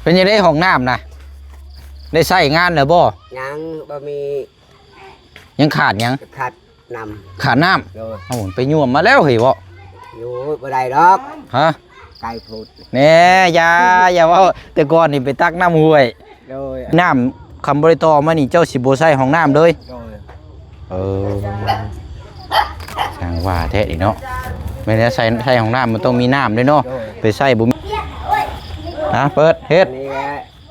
ເປັນຈັ່ງໃດຫ້ອງນ້ຳນະ ໄດ້ໃຊ້ງານແລ້ວບໍ່? ຍັງບໍ່ມີ ຍັງຂາດຫຍັງ? ຂາດນ້ຳ ຂາດນ້ຳ. ໂດຍ. ເອົ້າ ໄປຍວມມາແລ້ວເຮີ້ຍ ບໍ່? ຢູ່ບໍ່ໄດ້ດອກ. ຮະ? ໄກໂພດ. ແນ່ ຢ່າ ຢ່າເວົ້າ ແຕ່ກ່ອນນີ້ໄປຕັກນ້ຳຫ້ວຍ. ໂດຍ. ນ້ຳຄຳບໍ່ໄດ້ຕໍ່ມານີ້ ເຈົ້າຊິບໍ່ໃຊ້ຫ້ອງນ້ຳເລີຍ? ໂດຍ. ເອີ ຊ່າງວ່າແທ້ນີ້ເນາະ. ແມ່ນແລ້ວ ໃຊ້ ໃຊ້ຫ້ອງນ້ຳມັນຕ້ອງມີນ້ຳເດ້ເນາະ. ໂດຍ. ໄປໃຊ້ບໍ່ມີ. ນະ ເປີດ ເຮັດ. ນີ້ແຫຼະ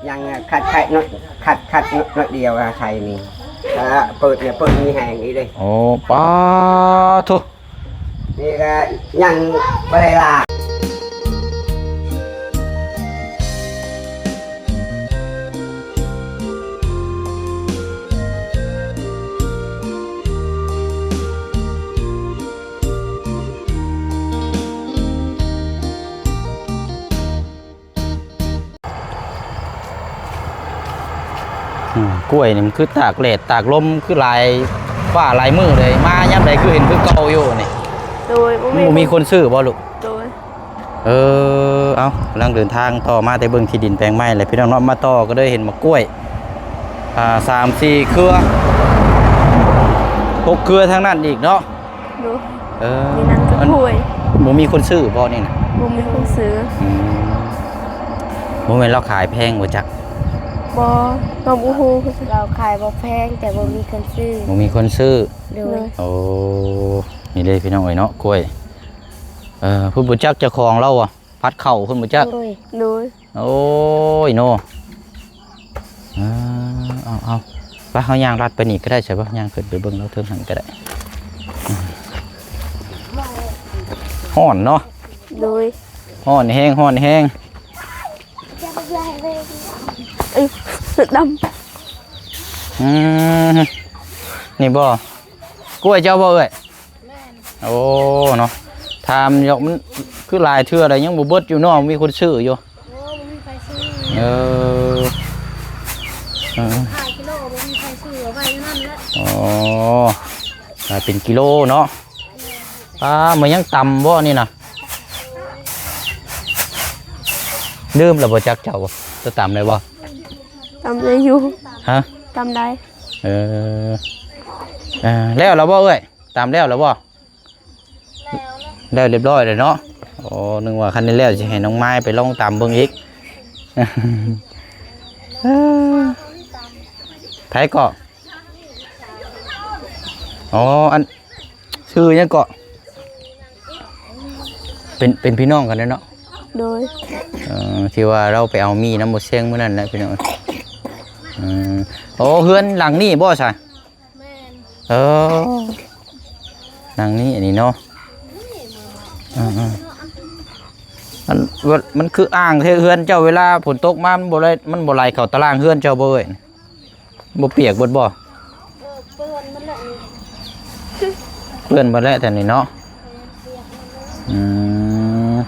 ຍັງຂັດໄຂໜ້ອຍ ຂັດ ຂັດໜ້ອຍດຽວໃສ່ນີ້. ເປີດນີ້ ເປີດມີແຮງອີກເດ້. ໂອ້ ປາໂທ. ນີ້ກະຍັງບໍ່ໄດ້ລ້າງ. ອືມ ກ້ວຍນີ້ມັນຄືຕາກແດດຕາກລົມ ຄືຫຼາຍຟ້າຫຼາຍມື້ເລີຍ ມາຍາມໃດຄືເຫັນຄືເກົ່າຢູ່ນີ້? ໂດຍ ບໍ່ມີ ບໍ່ມີຄົນຊື້ບໍ່ລູກ? ໂດຍ. ເອີ ເອົ້າ ກຳລັງເດີນທາງຕໍ່ມາ ແຕ່ເບິ່ງທີ່ດິນແປງໃໝ່ແຫຼະ ພີ່ນ້ອງເນາະ. ມາຕໍ່ກໍເລີຍເຫັນໝາກກ້ວຍ ອ່າ ສາມສີ່ເຄືອ ຫົກເຄືອທັງນັ້ນອີກເນາະ. ໂດຍ. ເອີ ມີນັ້ນກໍ ມັນ ຫ້ວຍ ບໍ່ມີຄົນຊື້ບໍ່ນີ້ນະ? ບໍ່ມີຄົນຊື້. ອືມ ບໍ່ແມ່ນລາວຂາຍແພງບໍ່ຈັກ? ບໍ່ ກໍບໍ່ຮູ້ຄືກັນ. ລາວຂາຍບໍ່ແພງ ແຕ່ບໍ່ມີຄົນຊື້. ບໍ່ມີຄົນຊື້. ໂດຍ. ໂອ້ ນີ້ເດ້ພີ່ນ້ອງເອີຍເນາະ ກ້ວຍ. ເອີ ເພິ່ນບໍ່ຈັກເຈົ້າຂອງລາວບໍ່? ພັດເຂົ້າເພິ່ນບໍ່ຈັກ. ໂດຍ. ໂດຍ. ໂອ້ຍເນາະ ເອີ ເອົາໆ ໄປ ເຮົາຍ່າງລັດໄປນີ້ກໍໄດ້ ໃຊ່ບໍ່? ຍ່າງຂຶ້ນໄປເບິ່ງເທິງຫັ້ນກໍໄດ້. ຮ້ອນເນາະ. ໂດຍ. ຮ້ອນແຮງ ຮ້ອນແຮງ. ເອີຍ ດຳ. ອືມ ນີ້ບໍ່? ກ້ວຍເຈົ້າບໍ່ເອື້ອຍ? ແມ່ນ. ໂອ້ ເນາະ ຖາມຢູ່ ມັນຄືຫຼາຍເທື່ອແລ້ວ ຍັງບໍ່ເບິດຢູ່ເນາະ ມີຄົນຊື້ຢູ່. ໂອ້ ບໍ່ມີໃຜຊື້. ເອີ ເອີ ຂາຍກິໂລ ບໍ່ມີໃຜຊື້ ເອົາໄວ້ຢູ່ນັ້ນແຫຼະ. ອໍ ຂາຍເປັນກິໂລເນາະ. ແມ່ນ. ປ້າ ມັນຍັງຕຳບໍ່ນີ້ນະ? ລືມແລ້ວບໍ່ ຈັກເຈົ້າບໍ່ ເຈົ້າຕຳໄດ້ບໍ່? ຕຳໄດ້ຢູ່. ຮະ? ຕຳໄດ້. ເອີ ເອີ ແລ້ວແລ້ວບໍ່ເອື້ອຍ? ຕຳແລ້ວແລ້ວບໍ່? ແລ້ວ ແລ້ວລຽບຮ້ອຍແລ້ວເນາະ. ໂອ້ ນຶກວ່າຄັນນີ້ແລ້ວຊິໃຫ້ນ້ອງມາຍໄປລອງຕຳເບິ່ງອີກ. ໃຜເກາະ? ອໍ ອັນ ຊື່ຫຍັງເກາະ? ເປັນ ເປັນພີ່ນ້ອງກັນເນາະ? ໂດຍ. ເອີ ທີ່ວ່າລາວໄປເອົາໝີ່ນຳໝົດຊຽງມື້ນັ້ນແຫຼະ ພີ່ນ້ອງ. ອືມ ໂອ້ ເຮືອນຫຼັງນີ້ບໍ່ຊະ? ແມ່ນ. ເອີ ຫຼັງນີ້ ອັນນີ້ເນາະ. ເອີໆ ມັນ ມັນຄືອ່າງແທ້ເຮືອນເຈົ້າ ເວລາຝົນຕົກມາ ມັນບໍ່ໄຫຼ ມັນບໍ່ໄຫຼເຂົ້າຕາລ່າງເຮືອນເຈົ້າບໍ່ເອີຍ? ບໍ່ປຽກເບິດບໍ່? ເອີ ເປື້ອນໝົດແລ້ວນີ້ ເປື້ອນໝົດແລ້ວແຖວນີ້ເນາະ. ອືມ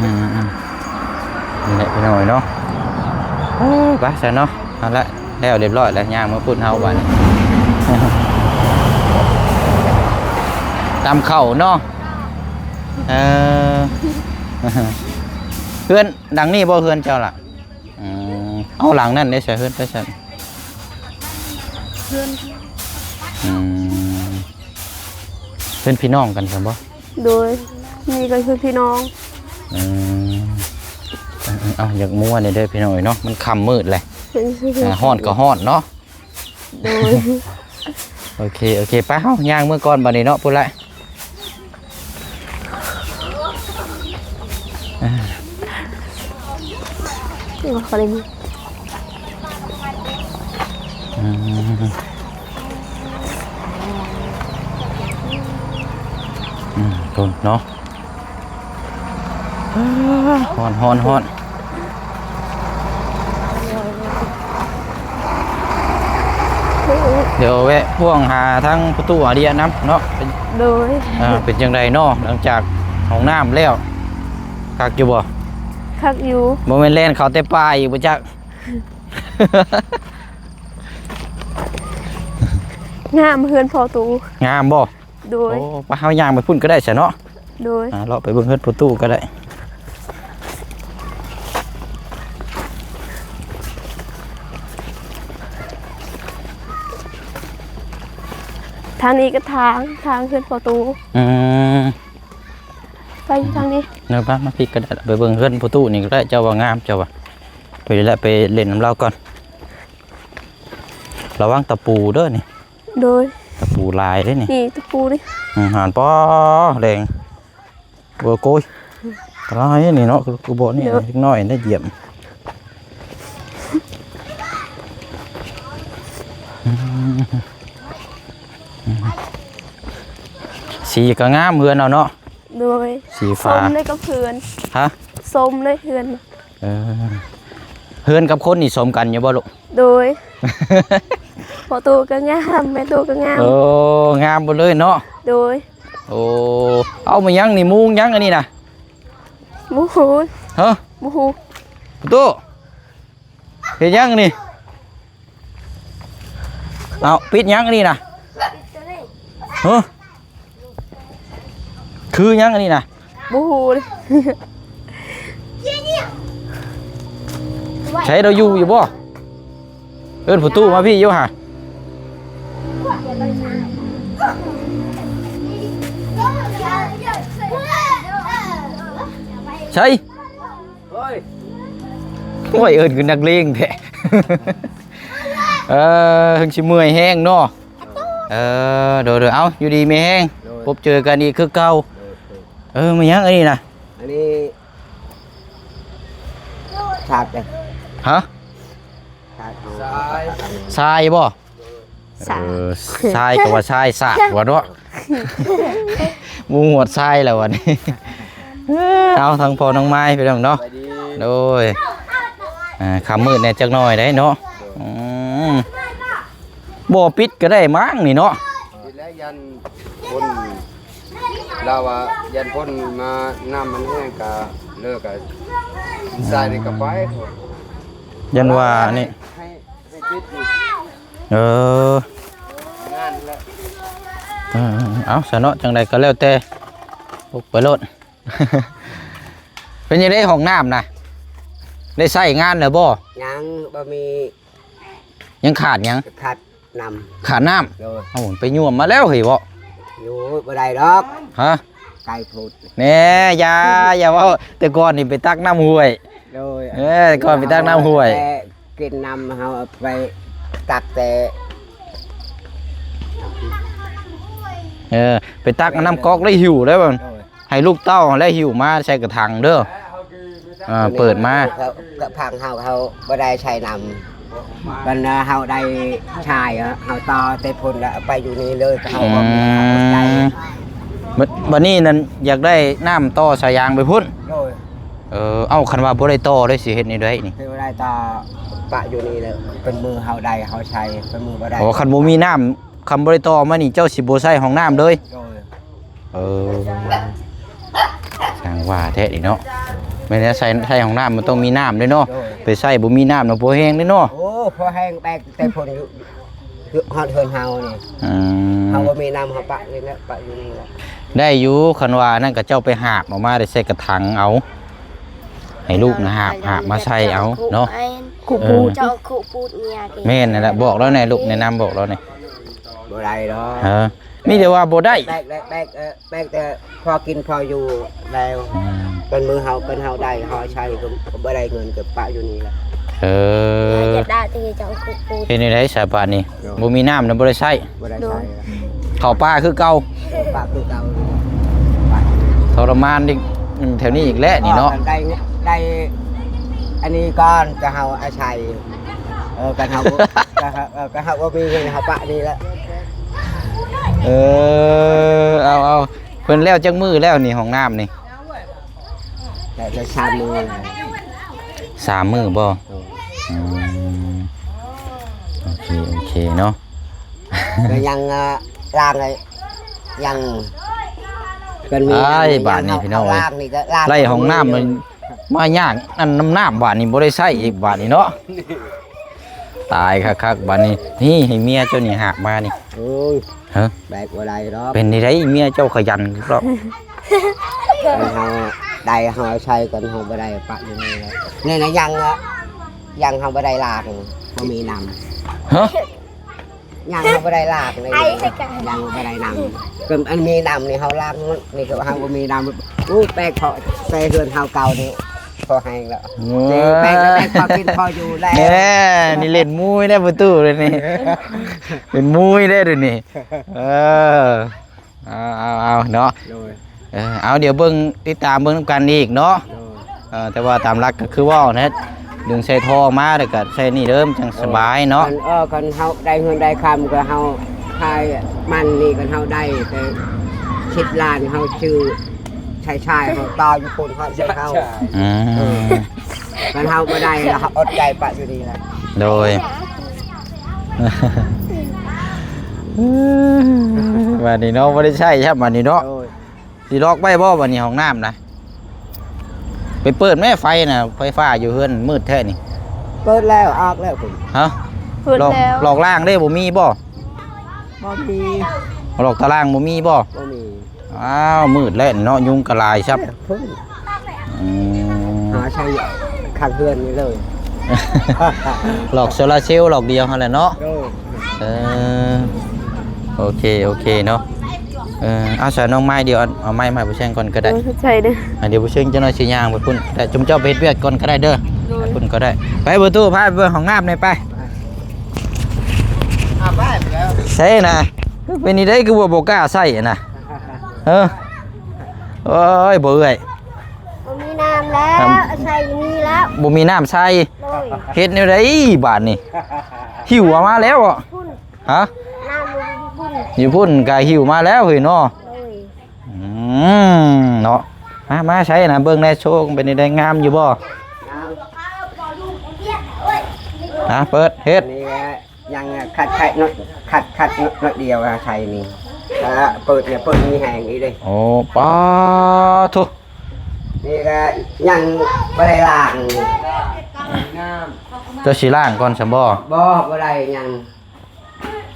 ອືມໆ ນີ້ແຫຼະພີ່ນ້ອງເອີຍເນາະ. ເອີ ໄປຊະເນາະ ເອົາລະ ແລ້ວລຽບຮ້ອຍແລ້ວ ຍ່າງມາພຸ້ນເຮົາບາດນີ້ ຕຳເຂົ້າເນາະ. ເອີ ເຮືອນຫຼັງນີ້ບໍ່ ເຮືອນເຈົ້າລະ? ອືມ ເອົາ ຫຼັງນັ້ນເດ້ ໃສ່ເຮືອນໄປຊັ້ນ. ເຮືອນ ອືມ ເປັນພີ່ນ້ອງກັນຊັ້ນບໍ່? ໂດຍ ນີ້ກໍຄືພີ່ນ້ອງ. ອືມ ເອົ້າ ຢາກມົວແດ່ເດີພີ່ນ້ອງເອີຍເນາະ ມັນຄ່ຳມືດແຫຼະ. ເປັນຄື ອ່າ ຮ້ອນກໍຮ້ອນເນາະ. ໂດຍ ໂອເຄ ໂອເຄ ໄປ ເຮົາຍ່າງເມືອກ່ອນບາດນີ້ເນາະ ພຸ້ນລະ. ອືມ ອືມ ພຸ້ນເນາະ. ຮ້ອນ ຮ້ອນ ຮ້ອນ. ດຽວແວະພ່ວງຫາທາງພໍ່ຕູ້ອາເດຍນຳເນາະ. ໂດຍ. ເປັນຈັ່ງໃດເນາະ ຫຼັງຈາກຫ້ອງນ້ຳແລ້ວ ຄັກຢູ່ບໍ່? ຄັກຢູ່. ບໍ່ແມ່ນແລ່ນເຂົ້າແຕ່ປ່າອີກບໍ່ຈັກ? ງາມເຮືອນພໍ່ຕູ້. ງາມບໍ່? ໂດຍ. ໂອ້ ໄປ ເຮົາຍ່າງໄປພຸ້ນກໍໄດ້ຊະເນາະ. ໂດຍ. ອ່າ ເລາະໄປເບິ່ງເຮືອນພໍ່ຕູ້ກໍໄດ້. ທາງນີ້ກໍທາງ ທາງເຮືອນພໍ່ຕູ້. ອືມ ໄປທາງນີ້. ເດີ ໄປ ມາພີ້ກໍໄດ້ ໄປເບິ່ງເຮືອນພໍ່ຕູ້ນີ້ກໍໄດ້. ເຈົ້າວ່າງາມ ເຈົ້າວ່າ. ໄປແຫຼະ ໄປຫຼິ້ນນຳລາວກ່ອນ. ລະວັງຕະປູເດີນີ້. ໂດຍ. ຕະປູຫຼາຍເດ້ນີ້. ນີ້ຕະປູນີ້. ອືມ ຫັ້ນ ປໍ ແດງ. ໂອ້ໂກຍ ຕາຍນີ້ເນາະ. ຄືບໍ່ນີ້ ເດັກນ້ອຍໄດ້ຢຽບ. ສີກໍງາມເຮືອນເຮົາເນາະ. ໂດຍ. ສີຟ້າ ສົມເລີຍກັບເຮືອນ. ຮະ? ສົມເລີຍເຮືອນ. ເອີ ເຮືອນກັບຄົນນີ້ສົມກັນຢູ່ບໍ່ລູກ? ໂດຍ. ພໍ່ຕູ້ກໍງາມ ແມ່ຕູ້ກໍງາມ. ໂອ້ ງາມເບິດເລີຍເນາະ. ໂດຍ. ໂອ້ ເອົາ ມາຫຍັງນີ້? ມຸງຫຍັງອັນນີ້ນະ? ບໍ່ຮູ້. ຮະ? ບໍ່ຮູ້. ຕູ້ ເຮັດຫຍັງນີ້? ເອົາ ປິດຫຍັງອັນນີ້ນະ? ຮະ? ຄືຫຍັງອັນນີ້ນະ? ບໍ່ຮູ້ເລີຍ. ໃຊ້ລາວຢູ່ຢູ່ບໍ່? ເອີ້ນພໍ່ຕູ້ມາພີ້ຢູ່ຫາ. ໃສ? ໂອ້ຍ ໂອ້ຍ ເອີ້ນຄືນັກເລງແທ້. ເອີ ເພິ່ນຊິເມື່ອຍແຮງເນາະ. ເອີ ໂດຍໆ ເອົາ ຢູ່ດີມີແຮງ. ໂດຍ. ພົບເຈີກັນອີກຄືເກົ່າ. ໂດຍ. ເອີ ມາຫຍັງອັນນີ້ນະ? ອັນນີ້ ສາກເດ້. ຮະ? ສາກ ຊາຍ ຊາຍບໍ່? ສາກ ເອີ ຊາຍກໍວ່າຊາຍ ສາກວ່າເນາະ. ໝູ່ຫວດຊາຍແລ້ວບັດນີ້. ເອົາ ທັງພໍ່ທັງມາຍ ພີ່ນ້ອງເນາະ. ໂດຍ. ອ່າ ຄ່ຳມືດແດ່ຈັກໜ້ອຍໄດ໋ເນາະ. ອືມ ບໍ່ປິດກໍໄດ້ມັ້ງນີ້ເນາະ. ປິດແລ້ວ ຢ້ານຄົນ ລາວວ່າຢ້ານຄົນມາ ນ້ຳມັນແຫ້ງກະເລີກ ກະຊາຍນີ້ກະໄປ. ຢ້ານວ່ານີ້ ໃຫ້ ໃຫ້ປິດນີ້. ເອີ ງານແຫຼະ. ເອີ ເອົາຊະເນາະ ຈັ່ງໃດກໍແລ້ວແຕ່ ປຸກໄປໂລດ. ເປັນຈັ່ງໃດຫ້ອງນ້ຳນະ ໄດ້ໃຊ້ງານແລ້ວບໍ່? ຍັງບໍ່ມີ. ຍັງຂາດຫຍັງ? ຂາດ ນ້ຳ ຂາດນ້ຳ. ໂດຍ. ເອົ້າ ໄປຍົວມມາແລ້ວເຮີ້ຍບໍ? ຢູ່ບໍ່ໄດ້ດອກ. ຮະ? ໄກໂພດ. ແນ່ ຢ່າ ຢ່າເວົ້າ ແຕ່ກ່ອນນີ້ໄປຕັກນ້ຳຫ້ວຍ. ໂດຍ. ເອີ ແຕ່ກ່ອນໄປຕັກນ້ຳຫ້ວຍ ແຕ່ກິນນ້ຳເຮົາໄປຕັກແຕ່ ເອີ ໄປຕັກນ້ຳກອກໄດ້ຫິ້ວໄດ້ບໍ່? ໂດຍ. ໃຫ້ລູກເຕົ້າຫັ້ນແຫຼະຫິ້ວມາໃສ່ກະຖັງເດີ. ເອີ ເປີດມາ ກະຜັງເຮົາ ເຮົາບໍ່ໄດ້ໃຊ້ນ້ຳ ບັດເຮົາໄດ້ໃຊ້ ເຮົາຕໍ່ແຕ່ພຸ້ນລະໄປຢູ່ນີ້ເລີຍ ເຮົາບໍ່ມີ. ອືມ ບັດ ບັດນີ້ນັ້ນຢາກໄດ້ນ້ຳຕໍ່ສາຍຢາງໄປພຸ້ນ. ໂດຍ. ເອີ ເອົ້າ ຄັນວ່າບໍ່ໄດ້ຕໍ່ເດ້ ຊິເຮັດແນວໃດນີ້? ຄືບໍ່ໄດ້ຕໍ່ ປະຢູ່ນີ້ແຫຼະ ເປັນມື້ເຮົາໄດ້ເຮົາໃຊ້ ເປັນມື້ບໍ່ໄດ້. ໂອ້ ຄັນບໍ່ມີນ້ຳ ຄັນບໍ່ໄດ້ຕໍ່ມານີ້ ເຈົ້າຊິບໍ່ໃຊ້ຫ້ອງນ້ຳເລີຍ? ໂດຍ. ເອີ ຊ່າງວ່າແທ້ນີ້ເນາະ. ແມ່ນແລ້ວ ໃຊ້ ໃຊ້ຫ້ອງນ້ຳມັນຕ້ອງມີນ້ຳເດ້ເນາະ. ໂດຍ. ໄປໃຊ້ບໍ່ມີນ້ຳນະ ບໍ່ແຫ້ງເດ້ເນາະ. ໂອ້ ພໍແຫ້ງແບກແຕ່ພຸ້ນຢູ່ ຢູ່ຮອດເຮືອນເຮົານີ້. ອືມ ເຮົາບໍ່ມີນ້ຳ ເຮົາປະນີ້ແຫຼະ ປະຢູ່ນີ້ແຫຼະ. ໄດ້ຢູ່ ຄັນວ່ານັ້ນກະເຈົ້າໄປຫາບເອົາມາ ໄດ້ໃສ່ກະຖັງເອົາ ໃຫ້ລູກນະຫາບ ຫາບມາໃສ່ເອົາເນາະ. ເຈົ້າຄຸປູດເມຍ. ແມ່ນນັ້ນແຫຼະ ບອກລາວແດ່ ລູກແນະນຳບອກລາວແດ່. ບໍ່ໄດ້ດອກ. ເອີ ມີແຕ່ວ່າບໍ່ໄດ້ ແບກ ແບກ ເອີ ແບກແຕ່ພໍກິນພໍຢູ່ແລ້ວ. ອືມ ເປັນມື້ເຮົາ ເປັນເຮົາໄດ້ເຮົາໃຊ້ ກໍບໍ່ໄດ້ເງິນກໍປະຢູ່ນີ້ແຫຼະ. ເອີ ເຮັດແນວໃດສະບາດນີ້? ໂດຍ. ບໍ່ມີນ້ຳນະ ບໍ່ໄດ້ໃຊ້. ບໍ່ໄດ້ໃຊ້. ໂດຍ. ເຂົ້າປ່າຄືເກົ່າ. ເຂົ້າປ່າຄືເກົ່າ. ທໍລະມານອີກ ແຖວນີ້ອີກແຫຼະນີ້ເນາະ. ໄດ້ ໄດ້ອັນນີ້ກ່ອນ ຈະເຮົາອາໄສ ເອີ ຄັນເຮົາ ເອີ ຄັນເຮົາບໍ່ມີເງິນເຮົາປະນີ້ແຫຼະ. ເອີ ເອົາ ເອົາ ເພິ່ນແລ້ວຈັກມື້ແລ້ວນີ້ ຫ້ອງນ້ຳນີ້? ໄດ້ ໄດ້ສາມມື້. ສາມມື້ບໍ່? ໂດຍ. ອືມ ໂອເຄ ໂອເຄເນາະ. ກໍຍັງ ເອີ ລ້າງໃຫ້ ຍັງ ເພິ່ນມີ ອ້າຍ ນ້ຳ ບາດນີ້ ຍັງ ພີ່ນ້ອງເອີຍ ລ້າງນີ້ກໍລ້າງ ໄລ່ຫ້ອງນ້ຳ ມາຍາກອັນນ້ຳ ນ້ຳບາດນີ້ບໍ່ໄດ້ໃຊ້ອີກບາດນີ້ເນາະ. ຕາຍຄັກໆ ບາດນີ້. ນີ້ ໃຫ້ເມຍເຈົ້ານີ້ຫາບມານີ້. ໂອ້ຍ ຮະ? ແບກບໍ່ໄດ້ດອກ. ເປັນໃດເມຍເຈົ້າຂະຫຍັນເນາະ. ຄັນເຮົາໄດ້ເຮົາໃຊ້ ຄັນເຮົາບໍ່ໄດ້ປະຢູ່ນີ້ແຫຼະ. ນີ້ນະ ຍັງ ຍັງເຮົາບໍ່ໄດ້ລ້າງ ບໍ່ມີນ້ຳ. ຮະ? ຍັງເຮົາບໍ່ໄດ້ລ້າງເລີຍ ຍັງບໍ່ໄດ້ນ້ຳ ກໍອັນມີນ້ຳນີ້ເຮົາລ້າງ ນີ້ກໍເຮົາບໍ່ມີນ້ຳ ໂອ້ ແປກເພາະໃສ່ເຮືອນເຮົາເກົ່ານີ້ ພໍແຮງແລ້ວ ໂອ້ຍ ແປກ ແປກພໍກິນພໍຢູ່ແລ້ວ ແນ່ ນີ້ຫຼິ້ນມຸ້ຍແດ່ປະຕູເດ້ນີ້ ເປັນມຸ້ຍແດ່ເດ້ນີ້ ເອີ ເອົາ ເອົາ ເອົາເນາະ ໂດຍ ເອີ ເອົາ ດຽວເບິ່ງ ຕິດຕາມເບິ່ງນຳກັນອີກເນາະ ໂດຍ ເອີ ແຕ່ວ່າຕາມຫຼັກກໍຄືເວົ້າແຫຼະ ດຶງໃສ່ທໍ່ມາ ແລ້ວກໍໃສ່ນີ້ເດີ ມັນຈັ່ງສະບາຍເນາະ ຄັນ ເອີ ຄັນເຮົາໄດ້ເງິນໄດ້ຄຳ ກໍເຮົາຂາຍມັນນີ້ ຄັນເຮົາໄດ້ແຕ່ສິບລ້ານ ເຮົາຊື້ຊາຍໆ ເຮົາຕໍ່ຢູ່ພຸ້ນ ເຮົາໃຫ້ເຮົາ ອືມ ເອີ ຄັນເຮົາບໍ່ໄດ້ ແລ້ວເຮົາອົດໃຈປະຢູ່ນີ້ແຫຼະ ໂດຍ ບາດນີ້ເນາະ ບໍ່ໄດ້ໃຊ້ຊ້ຳບາດນີ້ເນາະ ໂດຍ ຊິລັອກໄວ້ບໍ່ບາດນີ້ຫ້ອງນ້ຳນະ ໄປເປີດແມ້ໄຟນະ ໄຟຟ້າຢູ່ເຮືອນມືດແທ້ນີ້ ເປີດແລ້ວ ອອກແລ້ວພຸ້ນ ຮະ ເປີດແລ້ວ ຫຼອກ ຫຼອກລ້າງເດ້ ບໍ່ມີບໍ່? ບໍ່ມີ ຫຼອກຕາລ່າງບໍ່ມີບໍ່? ບໍ່ມີ ອ້າວ ມືດແລ້ວເນາະ ຍຸງກໍຫຼາຍຊ້ຳ ເອີ ພຸ້ນ ອືມ ຫາໃຊ້ຂ້າງເຮືອນນີ້ເລີຍ ຫຼອກໂຊລາເຊວຫຼອກດຽວຫັ້ນແຫຼະເນາະ ໂດຍ ເອີ ໂອເຄ ໂອເຄເນາະ ເອີ ເອົາ ສາວນ້ອງໄມ້ ດຽວເອົາ ເອົາໄມ້ມາໃຫ້ຜູ້ແຊງກ່ອນກໍໄດ້ ໂດຍ ຂອບໃຈເດີ ອ່າ ດຽວຜູ້ແຊງຈັກໜ້ອຍຊິຍ່າງໄປພຸ້ນ ແຕ່ຈຸມເຈົ້າໄປເຮັດວຽກກ່ອນກໍໄດ້ເດີ ໂດຍ ໄປພຸ້ນກໍໄດ້ ໄປປະຕູ ພາໄປເບິ່ງຫ້ອງນ້ຳແດ່ໄປ ໃສ່ນະ ເປັນນີ້ໄດ້ ຄືວ່າບໍ່ກ້າໃສ່ນະ ເອີ ໂອ້ຍ ບໍ່ເອື້ອຍ ບໍ່ມີນ້ຳແລ້ວ ນ້ຳ ໃສ່ມີແລ້ວ ບໍ່ມີນ້ຳໃສ່ ໂດຍ ເຮັດແນວໃດບາດນີ້ ຫິ້ວເອົາມາແລ້ວບໍ? ພຸ້ນ ຮະ? ນ້ຳຢູ່ພຸ້ນ ຢູ່ພຸ້ນກະຫິ້ວມາແລ້ວເຮີ້ຍເນາະ ໂດຍ ອືມ ເນາະ ມາ ມາໃສ່ນະ ເບິ່ງແດ່ ໂຊເປັນຈັ່ງໃດ ງາມຢູ່ບໍ່? ງາມ ນະ ເປີດ ເຮັດ ນີ້ແຫຼະ ຍັງຂັດໄຂໜ້ອຍ ຂັດ ຂັດໜ້ອຍດຽວ ໃສ່ນີ້ ຖ້າເປີດນີ້ ເປີດມີແຮງອີກເດ້ ໂອ້ ປາໂທ້ ນີ້ກໍຍັງບໍ່ໄດ້ລ້າງ ເຈົ້າຊິລ້າງກ່ອນຊັ້ນບໍ່? ບໍ່ ບໍ່ໄດ້ ຍັງ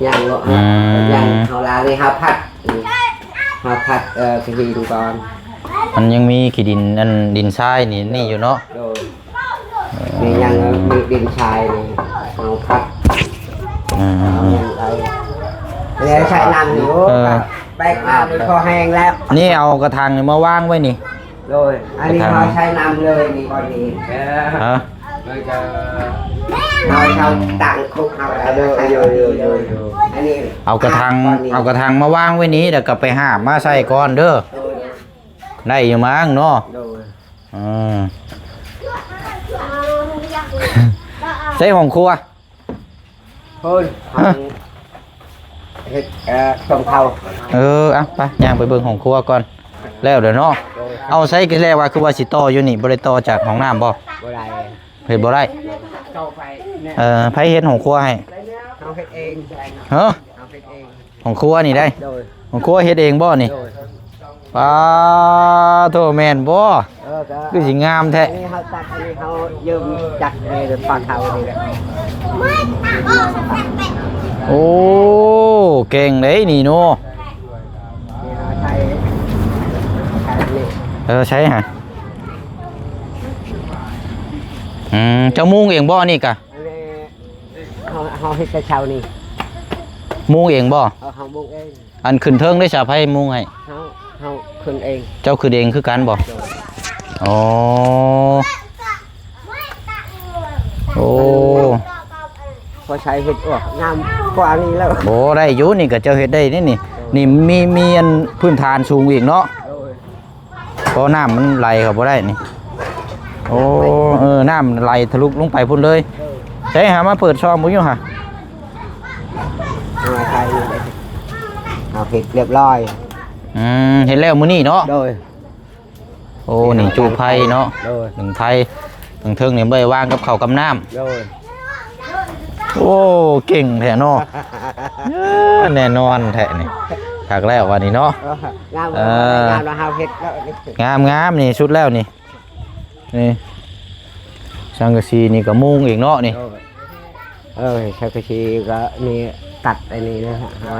ຍັງບໍ່ ອືມ ຍັງ ເຮົາລ້າງນີ້ ເຮົາພັດ ເຮົາພັດ ເອີ ຂີ້ດິນກ່ອນ ມັນຍັງມີຂີ້ດິນ ອັນດິນຊາຍນີ້ ນີ້ຢູ່ເນາະ ໂດຍ ເອີ ນີ້ຍັງມີດິນຊາຍນີ້ ເຮົາພັດ ອືມ ເອົາມັນໄປ ແລ້ວໃສ່ນ້ຳນີ້ ໂອ້ ເອີ ແປກນ້ຳນີ້ພໍແຮງແລ້ວ ນີ້ເອົາກະຖັງນີ້ມາວາງໄວ້ນີ້ ໂດຍ ອັນນີ້ເຮົາໃຊ້ນ້ຳເລີຍນີ້ ບ່ອນນີ້ ຮະ ເຮົາ ເຮົາຕັ້ງຄຸກເຮົາ ໂດຍ ໂດຍ ອັນນີ້ ເອົາກະຖັງ ເອົາກະຖັງມາວາງໄວ້ນີ້ ແລ້ວກໍໄປຫາບມາໃສ່ກ່ອນເດີ ໂດຍ ໄດ້ຢູ່ມັ້ງເນາະ ໂດຍ ອືມ ໃສ່ຫ້ອງຄົວ ພຸ້ນ ຮະ ຫ້ອງເຮັດ ເອີ ຕົ້ມເຂົ້າ ເອີ ເອົາ ໄປ ຍ່າງໄປເບິ່ງຫ້ອງຄົວກ່ອນ ແລ້ວເດີເນາະ ໂດຍ ເອົາ ໃສ່ແລ້ວວ່າ ຄືວ່າຊິຕໍ່ຢູ່ນີ້ ບໍ່ໄດ້ຕໍ່ຈາກຫ້ອງນ້ຳບໍ່? ບໍ່ໄດ້ ເຮັດບໍ່ໄດ້ ຕໍ່ໄປແມ່ ເອີ ໃຜເຮັດຫ້ອງຄົວໃຫ້? ເຮົາເຮັດເອງ ຮະ? ເຮົາເຮັດເອງ ຫ້ອງຄົວນີ້ໄດ໋ ໂດຍ ຫ້ອງຄົວເຮັດເອງບໍ່ນີ້? ໂດຍ ປາໂທ ແມ່ນບໍ່? ເອີ ກໍຄືຊິງາມແທ້ ອັນນີ້ເຮົາຕັດ ອັນນີ້ເຮົາຢືມຈັກນີ້ ປາເທົານີ້ແຫຼະ ໂອ້ ເກັ່ງເດ້ນີ້ເນາະ ນີ້ເຮົາໃສ່ ໃສ່ນີ້ ເອີ ໃສ່ຫະ ອືມ ເຈົ້າມຸງເອງບໍ່ນີ້ກະ? ອັນນີ້ເຮົາ ເຮົາເຮັດແຕ່ເຊົ້ານີ້ ມຸງເອງບໍ່? ເອີ ເຮົາມຸງເອງ ອັນຂຶ້ນເທິງເດ້ ສາວໃຜມຸງໃຫ້? ເຮົາ ເຮົາຂຶ້ນເອງ ເຈົ້າຂຶ້ນເອງຄືກັນບໍ່? ໂດຍ ອໍ ໂອ້ ພໍໃຊ້ເຮັດອອກງາມກວ່ານີ້ແລ້ວ ບໍ່ໄດ້ຢູ່ ນີ້ກໍເຈົ້າເຮັດໄດ້ນີ້ ໂດຍ ນີ້ມີ ມີອັນພື້ນຖານສູງອີກເນາະ ໂດຍ ເພາະນ້ຳມັນໄຫຼເຂົ້າບໍ່ໄດ້ນີ້ ໂອ້ ເອີ ນ້ຳໄຫຼທະລຸລົງໄປພຸ້ນເລີຍ ເອີ ໃສ່ຫາມາເປີດຊ່ອງເບິ່ງຢູ່ຫາ ເອົາໃສ່ນີ້ເດ້ ເອົາເຮັດຮຽບຮ້ອຍ ອືມ ເຮັດແລ້ວມື້ນີ້ເນາະ ໂດຍ ໂອ້ ນີ້ຈຸໄຟເນາະ ໂດຍ ໜຶ່ງໄຟ ເທິງໆນີ້ໄວ້ວາງກັບເຂົ້າກັບນ້ຳ ໂດຍ ໂອ້ ເກັ່ງແທ້ເນາະ ເອີ ແນ່ນອນແທ້ນີ້ ຄັກແລ້ວບາດນີ້ເນາະ ເອີ ງາມ ເອີ ງາມແລ້ວເຮົາເຮັດແລ້ວນີ້ ງາມໆ ນີ້ສຸດແລ້ວນີ້ ນີ້ ສັງກະສີນີ້ກໍມຸງອີກເນາະນີ້ ໂດຍ ເອີ ສັງກະສີກໍມີຕັດອັນນີ້ນະ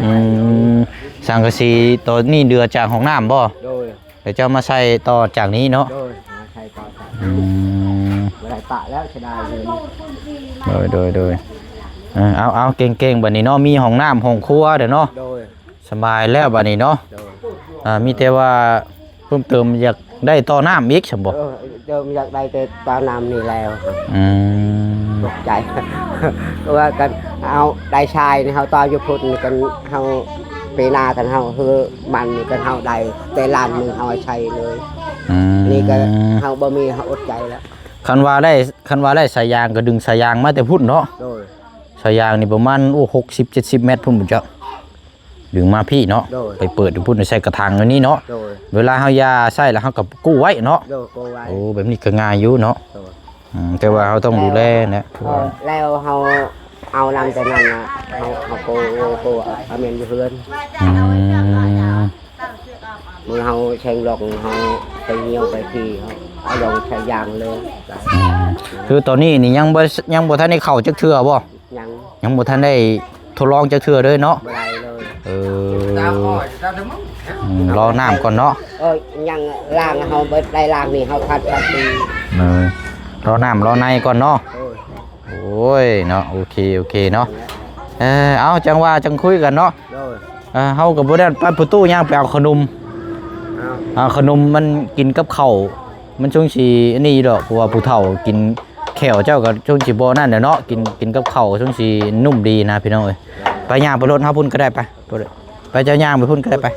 ອືມ ສັງກະສີໂຕນີ້ເດືອຈາກຫ້ອງນ້ຳບໍ່? ໂດຍ ແລ້ວເຈົ້າມາໃສ່ຕໍ່ຈາກນີ້ເນາະ ໂດຍ ມາໃສ່ຕໍ່ຈາກ ອືມ ບໍ່ໄດ້ປະແລ້ວ ເສຍດາຍເລີຍ ໂດຍ ໂດຍ ໂດຍ ເອີ ເອົາ ເອົາ ເກັ່ງໆ ບັດນີ້ເນາະ ມີຫ້ອງນ້ຳຫ້ອງຄົວແລ້ວເນາະ ໂດຍ ສະບາຍແລ້ວບັດນີ້ເນາະ ໂດຍ ອ່າ ມີແຕ່ວ່າເພີ່ມເຕີມຢາກໄດ້ຕໍ່ນ້ຳອີກຊັ້ນບໍ່? ເອີ ເຕີມຢາກໄດ້ແຕ່ຕໍ່ນ້ຳນີ້ແລ້ວ ອືມ ຕົກໃຈ ເພາະວ່າກັນເຮົາໄດ້ຊາຍນີ້ເຮົາຕໍ່ຢູ່ພຸ້ນ ກັນເຮົາປີໜ້າ ຄັນເຮົາເຮືອມັນນີ້ ຄັນເຮົາໄດ້ແຕ່ລ້ານໜຶ່ງ ເຮົາໃຊ້ເລີຍ ອືມ ນີ້ກໍເຮົາບໍ່ມີ ເຮົາອົດໃຈແລ້ວ ຄັນວ່າໄດ້ ຄັນວ່າໄດ້ສາຍຢາງກໍດຶງສາຍຢາງມາແຕ່ພຸ້ນເນາະ ໂດຍ ສາຍຢາງນີ້ປະມານ ໂອ້ ຫົກສິບເຈັດສິບແມັດພຸ້ນພຸ້ນເຈົ້າ ດຶງມາພີ້ເນາະ ໂດຍ ໄປເປີດຢູ່ພຸ້ນ ໃສ່ກະຖັງອັນນີ້ເນາະ ໂດຍ ເວລາເຮົາຢາໃຊ້ແລ້ວເຮົາກໍກູ້ໄວ້ເນາະ ໂດຍ ກູ້ໄວ້ ໂອ້ ແບບນີ້ກໍງ່າຍຢູ່ເນາະ ໂດຍ ອືມ ແຕ່ວ່າເຮົາຕ້ອງດູແລນະ ເອີ ແລ້ວເຮົາເອົານຳແຕ່ນັ້ນນະ ເຮົາ ເຮົາໂກ ໂກ ເອົາແມ່ນຢູ່ເຮືອນ ອືມ ມື້ເຮົາແຊງລອກ ເຮົາໄປຍ່ຽວໄປພີ້ ເຮົາເອົາລອງໃສ່ຢາງເລີຍ ອືມ ຄືຕອນນີ້ນີ້ຍັງບໍ່ ຍັງບໍ່ທັນໄດ້ເຂົ້າຈັກເທື່ອບໍ່? ຍັງ ຍັງບໍ່ທັນໄດ້ທົດລອງຈັກເທື່ອເລີຍເນາະ ບໍ່ໄດ້ເລີຍ ເອີ ອືມ ລໍນ້ຳກ່ອນເນາະ ເອີ ຍັງລ້າງ ເຮົາບໍ່ໄດ້ລ້າງນີ້ ເຮົາຄັດ ຄັດດີ ເອີ ລໍນ້ຳລໍໃນກ່ອນເນາະ ໂອ້ຍ ໂອ້ຍເນາະ ໂອເຄ ໂອເຄເນາະ ເອີ ເອົາ ຈັ່ງວ່າຈັ່ງຄຸຍກັນເນາະ ໂດຍ ເອີ ເຮົາກໍບໍ່ໄດ້ ໄປປະຕູຍ່າງໄປເອົາຂະໜົມ ເອົາ ເອົາຂະໜົມ ມັນກິນກັບເຂົ້າ ມັນຊົງຊິອັນນີ້ຢູ່ດອກ ເພາະວ່າຜູ້ເຖົ້າກິນ ແຂ້ວເຈົ້າກໍຊົງຊິບໍ່ນັ້ນແຫຼະເນາະ ກິນ ກິນກັບເຂົ້າຊົງຊິນຸ້ມດີນະພີ່ນ້ອງເອີຍ ໄປຍ່າງໄປລົດເຮົາພຸ້ນກໍໄດ້ ໄປ ໄປ ເຈົ້າຍ່າງໄປພຸ້ນກໍໄດ້ ໄປ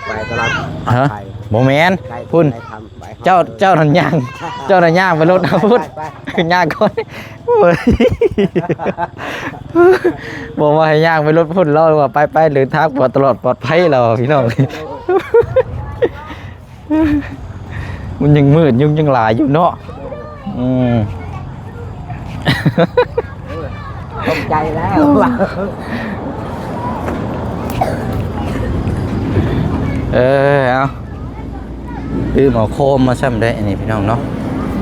ໄປຕະຫຼອດ ຮະ ໄປ ບໍ່ແມ່ນ ໄປ ພຸ້ນ ໄປທຳ ໄປ ເຈົ້າ ເຈົ້ານັ້ນຍ່າງ ເຈົ້ານັ້ນຍ່າງໄປລົດເຮົາພຸ້ນ ໄປ ໄປ ຍ່າງກ່ອນ ໂອ້ຍ ບອກວ່າໃຫ້ຍ່າງໄປລົດພຸ້ນ ລາວວ່າໄປ ໄປ ເດີນທາງປອດ ຕະຫຼອດປອດໄພ ລາວພີ່ນ້ອງ ມັນຍັງມືດ ຍຸງຍັງຫຼາຍຢູ່ເນາະ ອືມ ຂອບໃຈແລ້ວ ເອີ ເອົາ ຕື່ມເອົາໂຄມມາຊ້ຳໄດ້ ອັນນີ້ພີ່ນ້ອງເນາະ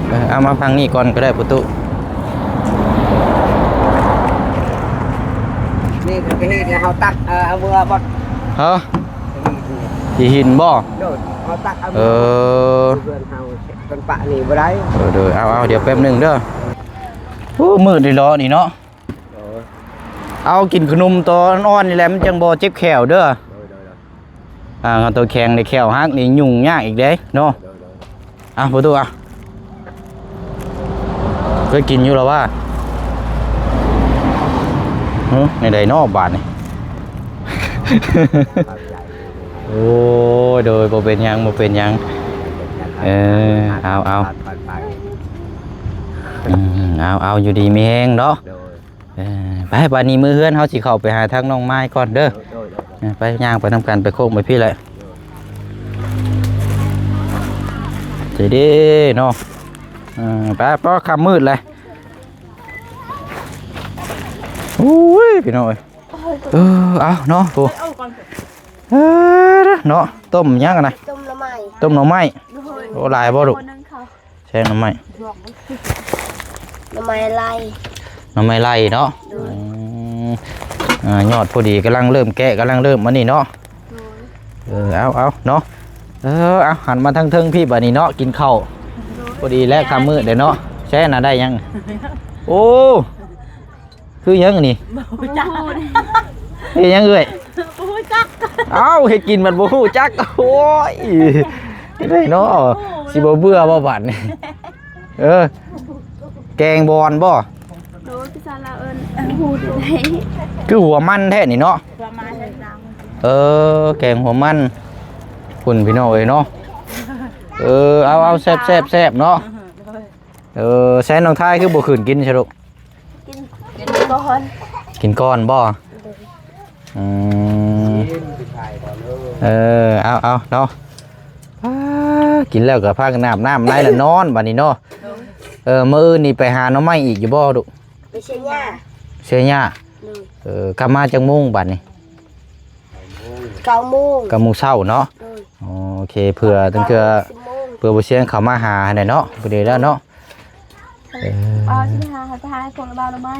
ເອີ ເອົາມາຝັ່ງນີ້ກ່ອນກໍໄດ້ປະຕູ ນີ້ຄືເຮັດໃຫ້ເຮົາຕັກ ເອີ ເອົາເມືອໝົດ ຮະ ຂີ້ຫີນບໍ່? ໂດຍ ເຮົາຕັກເອົາ ເອີ ເພື່ອນເຮົາ ເພິ່ນປະນີ້ບໍ່ໄດ້ ເອີ ໂດຍ ເອົາ ເອົາ ດຽວແປັບໜຶ່ງເດີ ໂອ້ ມືດດີເນາະນີ້ເນາະ ໂດຍ ເອົາກິນຂະໜົມໂຕອ່ອນໆນີ້ແຫຼະ ມັນຈັ່ງບໍ່ເຈັບແຂ້ວເດີ ໂດຍ ໂດຍ ໂດຍ ອ່າ ໂຕແຂງນີ້ແຂ້ວຫັກນີ້ຫຍຸ້ງຍາກອີກເດ້ເນາະ ໂດຍ ໂດຍ ອ່ະ ປະຕູ ອ່ະ ເຄີຍກິນຢູ່ລະວ່າ ຫຶ ແນວໃດເນາະບາດນີ້ ໂອ້ຍ ໂດຍ ບໍ່ເປັນຫຍັງ ບໍ່ເປັນຫຍັງ ເອີ ເອົາ ເອົາ ອືມ ເອົາ ເອົາ ຢູ່ດີມີແຮງເນາະ ໂດຍ ເອີ ໄປ ບາດນີ້ມື້ເຮືອນເຮົາຊິເຂົ້າໄປຫາທາງນ້ອງມາຍກ່ອນເດີ ໂດຍ ໂດຍ ເອີ ໄປ ຍ່າງໄປນຳກັນ ໄປໂຄ້ງໄປພີ້ແຫຼະ ໃຈເດ້ເນາະ ເອີ ໄປ ເພາະຄ່ຳມືດແລ້ວ ໂອ້ຍ ພີ່ນ້ອງເອີຍ ເອີ ເອົາເນາະ ໂອ້ ເອີ ເນາະ ຕົ້ມຫຍັງຫັ້ນນະ ຕົ້ມໜໍ່ໄມ້ ຕົ້ມໜໍ່ໄມ້ ໂດຍ ໂອ້ ຫຼາຍບໍ່ລູກ ຄົນໜຶ່ງເຂົາ ແຊງໜໍ່ໄມ້ ໜໍ່ໄມ້ໄລ່ ໜໍ່ໄມ້ໄລ່ເນາະ ໂດຍ ອືມ ອ່າ ຍອດພໍດີ ກຳລັງເລີ່ມແກະ ກຳລັງເລີ່ມອັນນີ້ເນາະ ໂດຍ ເອີ ເອົາ ເອົາເນາະ ເອີ ເອົາ ຫັນມາທາງເທິງພີ້ບາດນີ້ເນາະ ກິນເຂົ້າ ໂດຍ ພໍດີແລ້ວຄ່ຳມື້ເດ້ເນາະ ແຊງນະ ໄດ້ຫຍັງ ໂອ້ ຄືຫຍັງອັນນີ້ ບໍ່ຮູ້ຈັກ ເຮັດຫຍັງເອື້ອຍ ບໍ່ຮູ້ຈັກ ເອົ້າ ເຮັດກິນມັນບໍ່ຮູ້ຈັກ ໂອ້ຍ ເຮັດໄດ້ເນາະ ຊິບໍ່ເບື່ອບໍ່ບາດນີ້ ເອີ ແກງບອນບໍ່ ໂດຍ ພາສາລາວເອີ້ນ ເອີ້ນຫູໄດ້ ຄືຫົວມັນແທ້ນີ້ເນາະ ຫົວມັນແທ້ ເອີ ແກງຫົວມັນ ພຸ້ນພີ່ນ້ອງເອີຍເນາະ ເອີ ເອົາ ເອົາ ແຊບໆ ແຊບເນາະ ໂດຍ ເອີ ແຊງນ້ອງທາຍຄືບໍ່ຂຶ້ນກິນຊະລູກ ກິນ ກິນກ່ອນ ກິນກ່ອນບໍ່ ໂດຍ ອືມ ເອີ ເອົາ ເອົາເນາະ ປາ ກິນແລ້ວກໍພາກັນອາບນ້ຳໃນລະນອນບາດນີ້ເນາະ ເອີ ມື້ອື່ນນີ້ໄປຫາໜໍ່ໄມ້ອີກຢູ່ບໍ່ລູກ ໄປເຊຍຫຍ້າ ເຊຍຫຍ້າ ໂດຍ ເອີ ກັບມາຈັກໂມງບາດນີ້ ເກົ້າໂມງ ເກົ້າໂມງເຊົ້າເນາະ ໂດຍ ໂອເຄ ເພື່ອ ເພື່ອ ສິບໂມງ ເພື່ອບໍ່ຊຽງເຂົ້າມາຫາຫັ້ນແຫຼະເນາະ ພໍດີແລ້ວເນາະ ເອີ ເອົາຊິໄປຫາ ໃຫ້ໄປຫາຄົນລະບ່າວລະໄມ້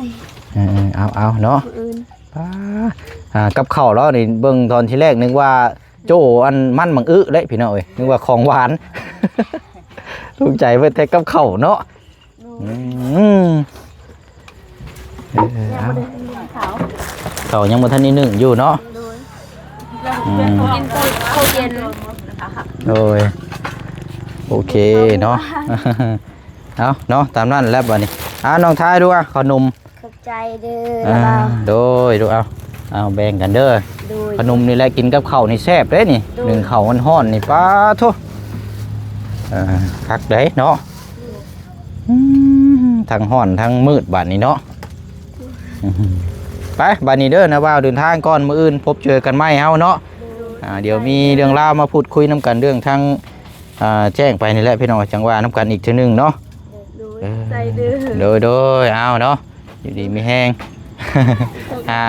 ເອີ ເອົາ ເອົາເນາະ ມື້ອື່ນ ປ້າ ອ່າ ກັບເຂົ້າລາວນີ້ ເບິ່ງຕອນທີແລກນຶກວ່າໂຈ້ອັນມັນບັງອຶເດ້ພີ່ນ້ອງເອີຍ ນຶກວ່າຂອງຫວານ ທຸກໃຈເບິດແຕ່ກັບເຂົ້າເນາະ ອືມ ເອີ ເອົາ ເຂົ້າ ເຂົ້າຍັງບໍ່ທັນໄດ້ໜຶ້ງຢູ່ເນາະ. ໂດຍ ອືມ ກິນເຂົ້າເຢັນ. ໂດຍ ໂອເຄເນາະ. ເອົາເນາະ ຕາມນັ້ນແຫຼະບັດນີ້. ອ່າ ນ້ອງທາຍດູ ອ່າ ເຂົ້າໜຸ່ມ. ຂອບໃຈເດີ. ອ່າ ລາວ ໂດຍ ດູ ເອົາ ເອົາ ແບ່ງກັນເດີ. ໂດຍ ເຂົ້າໜຸ່ມນີ້ແຫຼະ ກິນກັບເຂົ້ານີ້ແຊບເດ້ນີ້. ໂດຍ ໜຶ້ງເຂົ້າຮ້ອນໆນີ້ ປາໂທ້ ເອີ ຄັກເດ້ເນາະ. ອືມ ທັງຮ້ອນທັງມືດບາດນີ້ເນາະ. ໄປ ບາດນີ້ເດີ ນ້າບ່າວເດີນທາງກ່ອນ ມື້ອື່ນພົບເຈີກັນໃໝ່ເຮົາເນາະ. ໂດຍ ອ່າ ດຽວມີເລື່ອງລາວມາພູດຄຸຍນຳກັນ ເລື່ອງທາງ ອ່າ ແຈ້ງໄປນີ້ແຫຼະ ພີ່ນ້ອງ ຈັ່ງວ່ານຳກັນອີກເທື່ອໜຶ່ງເນາະ. ໂດຍ ເອີ ໃຈເດີ. ໂດຍ ໂດຍ ເອົາເນາະ ຢູ່ດີມີແຮງ ຫາ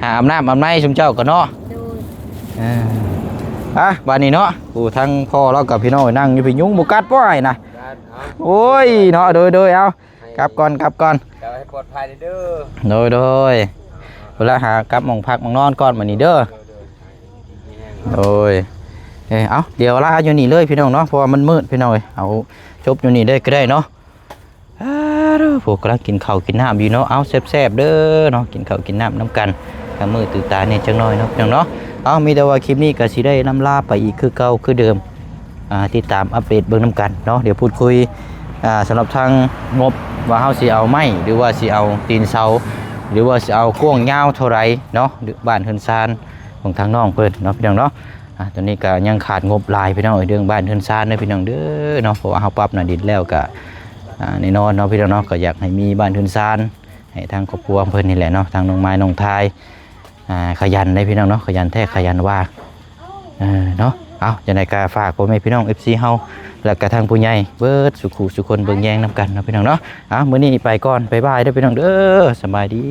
ຫາອາບນ້ຳອາບໃນຊຸມເຈົ້າກໍເນາະ. ໂດຍ ເອີ ອ່ະ ບາດນີ້ເນາະ ຜູ້ທັງພໍ່ລາວກັບພີ່ນ້ອງນັ່ງຢູ່ພີ້ ຍຸງບໍ່ກັດບໍ່ອ້າຍນະ? ໂອ້ຍເນາະ. ໂດຍ ໂດຍ ເອົາ ກັບກ່ອນ ກັບກ່ອນ ເຈົ້າໃຫ້ປອດໄພເດີ. ໂດຍ ໂດຍ ເວລາຫາກັບໝ່ອງພັກໝ່ອງນອນກ່ອນ ບາດນີ້ເດີ. ໂດຍ ເອີ ເອົາ ດຽວລາຢູ່ນີ້ເລີຍພີ່ນ້ອງເນາະ ເພາະວ່າມັນມືດພີ່ນ້ອງເອີຍ. ເອົາ ຈົບຢູ່ນີ້ເລີຍກໍໄດ້ເນາະ. ອາ ໂອ້ ພວກກຳລັງກິນເຂົ້າກິນນ້ຳຢູ່ເນາະ. ເອົາ ແຊບໆເດີເນາະ ກິນເຂົ້າກິນນ້ຳນຳກັນ ກະມືດຕື່ນຕາແດ່ຈັກໜ້ອຍເນາະ ພີ່ນ້ອງເນາະ. ເອົາ ມີແຕ່ວ່າຄລິບນີ້ກໍຊິໄດ້ລ່ຳລາໄປອີກຄືເກົ່າຄືເດີມ. ອ່າ ຕິດຕາມອັບເດດເບິ່ງນຳກັນເນາະ. ດຽວພູດຄຸຍ ອ່າ ສຳລັບທາງງົບວ່າເຮົາຊິເອົາໄມ້ ຫຼືວ່າຊິເອົາຕີນເສົາ ຫຼືວ່າຊິເອົາກວ້າງຍາວເທົ່າໃດເນາະ ບ້ານເຮືອນຊານຂອງທາງນ້ອງເພິ່ນເນາະ ພີ່ນ້ອງເນາະ. ອ່າ ຕອນນີ້ກໍຍັງຂາດງົບຫຼາຍ ພີ່ນ້ອງເອີຍ ເລື່ອງບ້ານເຮືອນຊານເດີ ພີ່ນ້ອງເດີເນາະ. ເພາະວ່າເຮົາປັບໜ້າດິນແລ້ວກໍ ອ່າ ແນ່ນອນເນາະ ພີ່ນ້ອງເນາະ ກໍຢາກໃຫ້ມີບ້ານເຮືອນຊານໃຫ້ທາງຄອບຄົວເພິ່ນນີ້ແຫຼະເນາະ ທາງນ້ອງມາຍ ນ້ອງທາຍ. ອ່າ ຂະຫຍັນເດ້ພີ່ນ້ອງເນາະ ຂະຫຍັນແທ້ຂະຫຍັນວ່າ ເອີ ເນາະ. ເອົາ ຈັ່ງໃດກໍຝາກພໍ່ແມ່ພີ່ນ້ອງ ເອັຟຊີ ເຮົາ ແລ້ວກໍທາງຜູ້ໃຫຍ່ເບິດສູ່ຄູ່ສູ່ຄົນເບິ່ງແຍງນຳກັນເນາະ ພີ່ນ້ອງເນາະ. ເອົາ ມື້ນີ້ໄປກ່ອນ ບາຍບາຍເດີພີ່ນ້ອງເດີ ສະບາຍດີ.